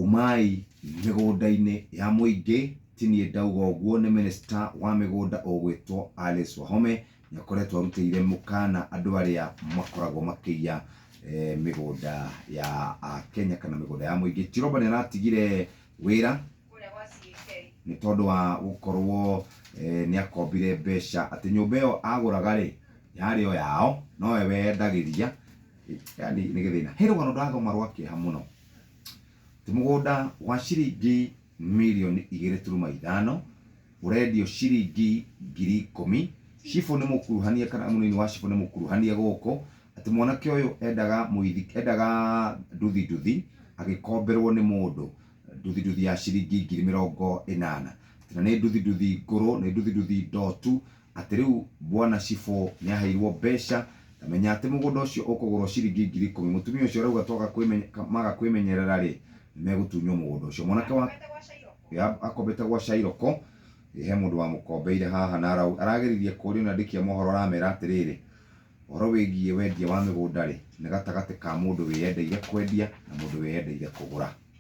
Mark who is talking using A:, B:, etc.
A: Umai mĩgũnda-inĩ ya mũingĩ, ti niĩ ndauga ũguo nĩ minister wa mĩgũnda ũgwĩtwo Alice Wahome, nĩ akoretwo arutĩire mũkana andũ arĩa makoragwo makĩiya mĩgũnda ya Akenya kana mĩgũnda ya mũingĩ. Chiroba nĩ aratigire wĩra nĩ tondũ wa gũkorwo nĩ akombire mbeca atĩ nyũmba ĩyo agũraga rĩ, yarĩ o yao nowe weyendagĩria, yani nĩ gĩthĩna. He rũgano ndathoma rwa kĩeha mũno. Ti mũgũnda wa ciringi mirioni igĩrĩ turuma ithano ũrendio ciringi 10,000. Cibũ nĩ mũkuruhania kana mũnini wa cibũ nĩ mũkuruhania gũkũ, atĩ mwanake ũyũ endaga mũithi, endaga nduthi nduthi agĩkomberwo nĩ mũndũ nduthi nduthi ya ciringi 80,000. Atĩ na nĩ nduthi nduthi ngũrũ, nĩ nduthi nduthi ndotu. Atĩ rĩu bwana cibũ nĩ aheirwo mbeca, ta menya atĩ mũgũnda ũcio ũkũgũrwo ciringi 10,000. Mũtumia ũcio arauga twaga kwĩmenya, maga kwĩmenyerera rĩ, nĩ megũtunywo mũgũnda ũcio. Mwanake wa ya akombete gwa Cairoko, he mũndũ wamũkombeire haha na arau, arageririe kũrio nĩ andĩki a mohoro aramera atĩrĩrĩ, ũhoro wĩgiĩ wendia wa mĩgũnda rĩ, nĩ gatagatĩ ka mũndũ wĩyendeire kwendia na mũndũ wĩyendeire kũgũra.